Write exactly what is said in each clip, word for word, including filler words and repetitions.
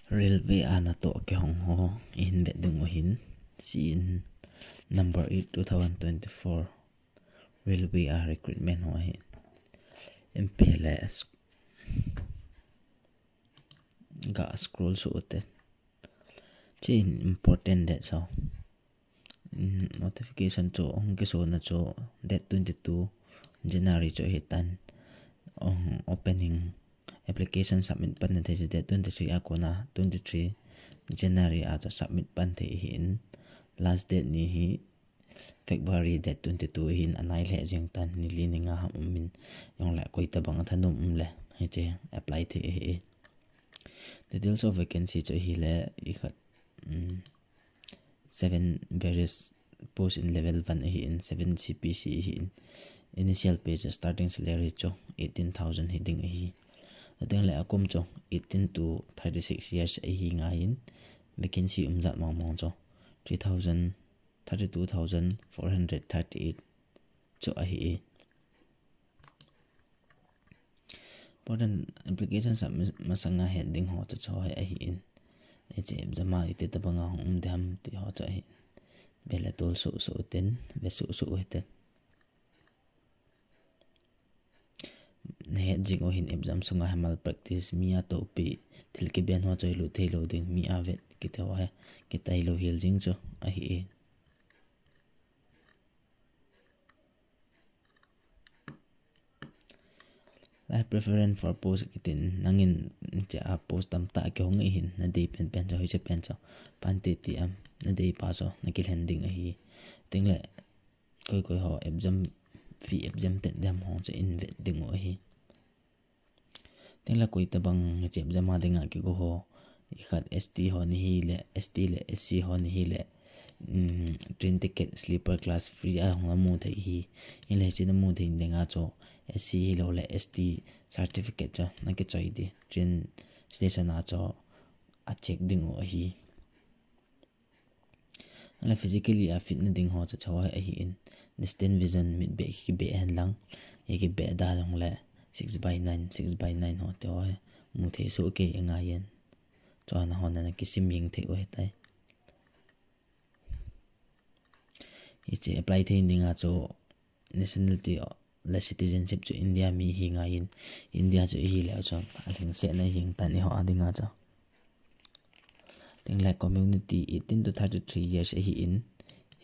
Railway a natoh kihong ho ihin vet ding u ahin, C in number eight, two thousand twenty-four Railway a recruitment ho ahin. Ipi le sc-, ga scroll suh ute. Hiche in important date so. Mm, notification chu hung kisona chu date twenty-two January chu ahitan. Hung opening application submit pan na thei chu date twenty-three a kona twenty-three January a chu submit pan thei ahin. Last date ni hi February date twenty-two ahin, anai lheh jeng tan, ni li ni nga ham um in, jong le koi tabang athanom um le hiche apply thei ahi. Details of vacancy chu ahile, ikhat, um, seven various post in level one ahin, seven C P C ahin, initial pay chu, starting salary chu eighteen thousand hi ding ahi. Chuteng le akum chu eighteen to thirty-six years ahi ngaiyin, vacancy um jat mong mong chu three thousand, thirty-two thousand four hundred thirty-eight chu ahi. Important application submit masanga het ding ho chu chu hi ahin. Hiche exam a iti tabanga hung um ding ham ti ho chu ahin. Vele tol suh suh uten, ve suh suh uten. Na het jing u hin exam sunga hi malpractice, mi a tohpi, thil kiben ho chu ilut thei lou ding, mi a vet kiti ho hi kitai lou hel jing chu ahi. Lai preference for post kitin, nangin hiche a post tamtah kihong ahin, nadei pen pen chu, hiche pen chu pan te ti am, nadei pa chu nakilhen ding ahi. Chuteng le koi koi ho exam, fee exam tet dem ho chu in vet ding u ahi. Chuteng le koi tabang hiche exam a dinga kigo ho, ikhat S T ho nahi le, S T le S C ho nahi le, um, train ticket sleeper class free a hung la mu thei ahi. Hinle hiche na mu thei dinga chu S C hilou le S T certificate chu naki choi ding, train station a chu a check ding u ahi. Ala physically a fit na ding ho chu chu hi ahin, distant vision, mit beh kibeh hen lang, ikibeh da jong le six by nine, six by nine ho te ho hi mu thei soh kei angaiyin. Chu ana hon ana kisim jing thei u ahitai. Hiche apply thei dinga chu nationality le citizenship chu India mi hi ngaiyin, India chu ihi le chun alhingsetna hing tan eiho a dinga chu. Chuteng le community eighteen to thirty-three years ahin,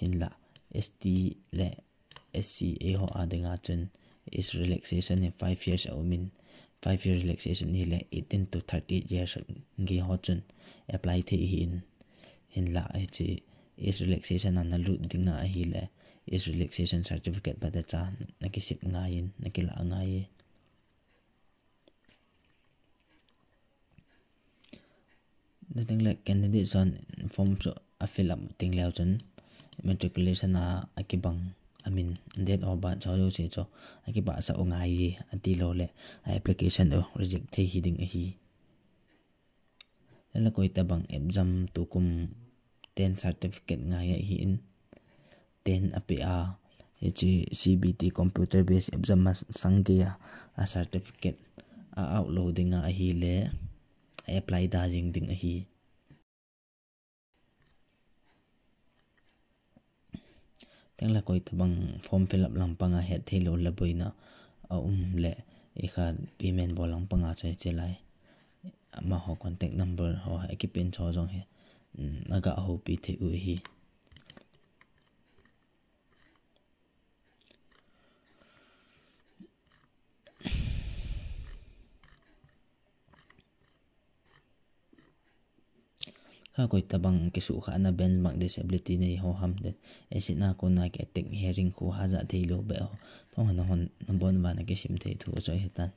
hinla S T le S C eiho a dinga chun age relaxation hi five years a um in, five year relaxation hile eighteen to thirty-eight years gei ho chun apply thei ahin, hinla hiche age relaxation a nalut dinga ahile age relaxation certificate pa te cha nakisem ngaiyin, nakila ngaiye. Chuteng le candidate hon form chu a fill up teng leu chun matriculation a akibang, amin, date of birth chu jouse chu akibahsah u ngaiye, ati lou le a application u reject thei hi ding ahi. Chuteng le koi tabang exam tukum ten certificate ngai ahin, ten apeh a, hiche C B T computer based exam masang gei a, a certificate a out lou dinga ahile a apply da jing ding ahi. Chuteng le koi tabang form fill up lampanga het thei lou le boina a um le, ikhat payment bol lampanga chu hiche lai, amaho contact number ho hi akipen chu jong hi, um, naga houpi thei u ahi. Ha, koi tabang kisuhkhahna benchmark disability nei ho ham den. Acid na kona ki attack, hearing, kho haja thei lou beh ho. Thong hana hon nabon vana kisim thei thu chu ahitan.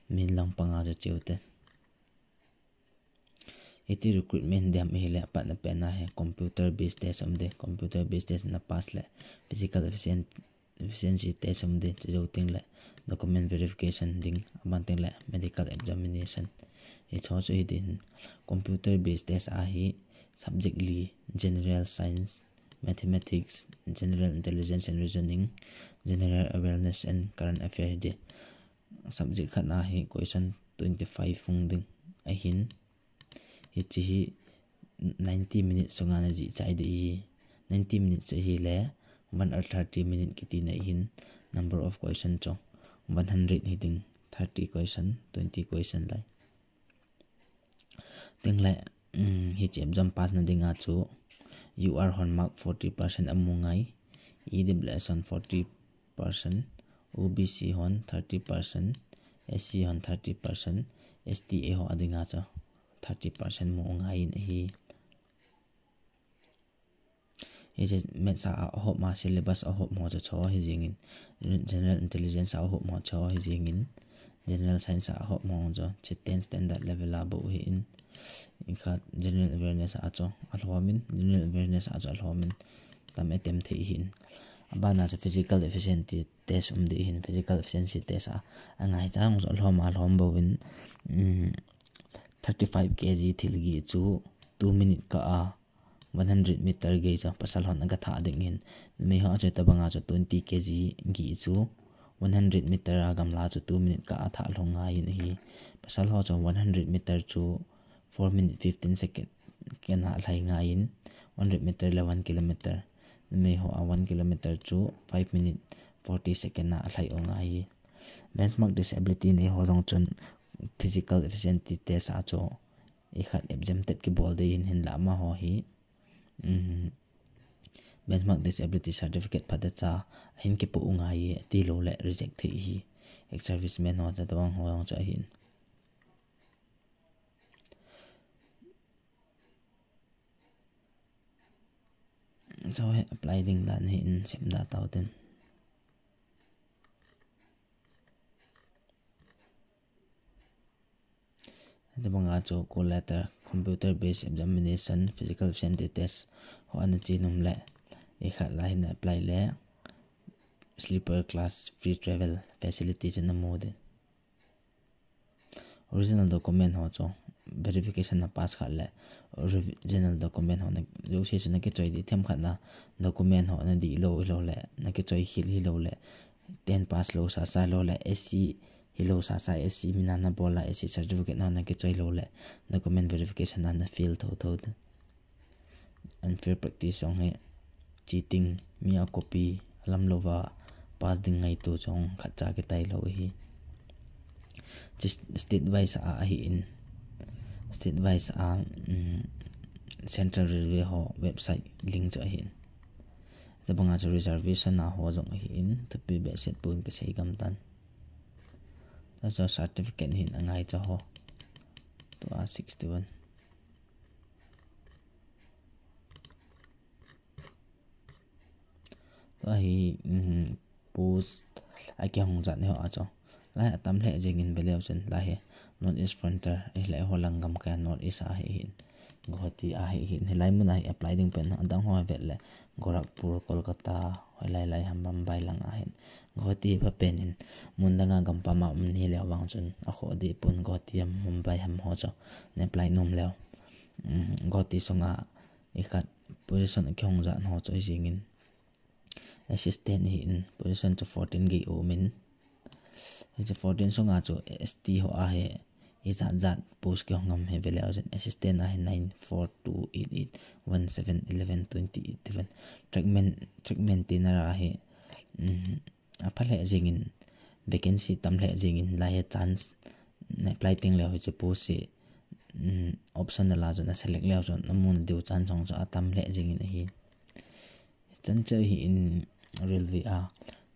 Min lampanga chu cheu te. Iti recruitment ding ham ihile, apatna pen a hi computer based test um ding, computer based test na pass le physical efficient-, efficiency test um ding, chujou teng le document verification ding, aban teng le medical examination. Hicho chu hi ding, computer based test a hi subject li, general science, mathematics, general intelligence and reasoning, general awareness and current affair hi ding. Subject khat na hi question twenty-five hung ding ahin. Hiche hi ninety minutes sunga najih chai ding ahi. Ninety minutes chu ahile one hour thirty minute kiti na hin, number of question chu one hundred hiding, thirty question, twenty question lai. Tengle, um, hiche exam pass na dinga chu U R hon mark forty percent amu ngai, E W S hon forty percent, O B C hon thirty percent, S C hon thirty percent, S T A ho a dinga chu thirty percent mu ngai in ahi. Hiche maths a ahop ma, syllabus ahop ho chu cho hi jingin, general intelligence a ahop ho cho hi jingin, general science a ahop ho chu hiche ten standard level a bou hi in, ikhat general awareness a chu alhomin, general awareness a chu alhomin, tam attempt thei hin. Abana chu physical efficiency test um ding hin, physical efficiency test a, angai chang chu alhom, alhom bou in, um, thirty five K G thil gih chu two minute kah a one hundred meter gei chu pasal hon aga thah ding hin, numei ho a chu tabanga chu twenty K G gih chu one hundred meter a gamla chu two minute kah a thah lhung ngai in ahi. Pasal ho chu one hundred meter chu four minute fifteen second kah a lhai ngai in, one hundred meter le one kilometer. Numei ho a one kilometer chu five minute forty second a lhai u ngai. Benchmark disability nei ho jong chun physical efficiency test a chu ikhat exempted kibol ding hin, hinlah amaho hi, um, benchmark disability certificate phatecha ahin kipoh u ngai, tilou le reject thei ahi. Ex-serviceman ho, chatobang ho jong chu ahin. Chu hi apply ding dan hi in sem da tau tin. Tabanga chu call letter, computer based examination, physical efficiency test ho ana che nom le, ikhat la hin apply le sleeper class free travel facility chu namu ding. Original document ho chu verification na pass khat le, original document ho na, jouse chu na kichoi ding, themkhat na document ho na dihlou hilou le, na kichoi khel hilou le, ten pass lou sasa lou le, S C hilou sasa, S C mina na bol a, S C certificate ho na kichoi lou le, document verification na na fail thotho ding. Unfair practice jong hi, cheating, mi a copy, alam louva pass ding ngaito jong khatcha kitai lou ahi. Chu state wise a ahin, state wise a, um, Central Railway ho website link chu ahin. Tabanga chu reservation a ho jong ahin, thupi behseh pon kasei gam tan. Tua chu certificate hin angaicha ho. Tua sixty one. Tua hi, um, post akihong jat ho a chu. Lai atam lheh jengin veleu chun, lai hi North East Frontier, hilai ho lang gamkai North East a hi hin, Guwahati a hi hin, hilai mun a hi apply ding pen adang ho vet le, Gorakhpur, Kolkata, hoilai lai ham Mumbai lang a hin. Guwahati hi phapen in, mun danga gampam a um nahileu vang chun, akhoh deh pon Guwahati ham Mumbai ham ho chu na apply nom leu. Um, Guwahati sunga ikhat position akihong jat ho chu hi jengin, assistant hi in, position chu fourteen gei um in. Hiche fourteen sunga chu S T ho a hi ijat jat post kihong ham hi veleu chun, assistant a hi nine four two eight eight one seven eleven twenty eight seven. Track main, track maintainer a hi, um, apha lheh jengin, vacancy tam lheh jengin, lai hi chance na apply teng leu hiche post hi, um, optional a chun na select leu chun, namu nadiu chance jong chu atam lheh jengin ahi. Chan chu hi in railway a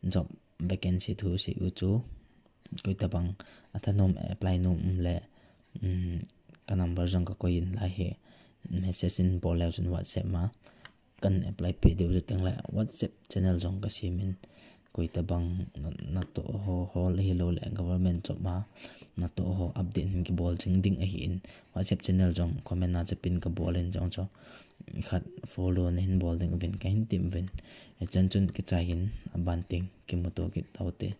job vacancy thu sei u chu, koi tabang athanom apply nom um le, um, ka number jong kakoi in, lai hi message in bol leu chun WhatsApp ma kan apply peh diu chu, tengle WhatsApp channel jong kasem in, koi tabang na, natoh ho, hol hilou le government job ma natoh ho update hin kibol jing ding ahin, WhatsApp channel jong comment a chu pin kabol in, jong chu khat follow nahin bol ding uvin kahin tem uvin. Hichan chun kichai in, aban teng kimuto kit taute.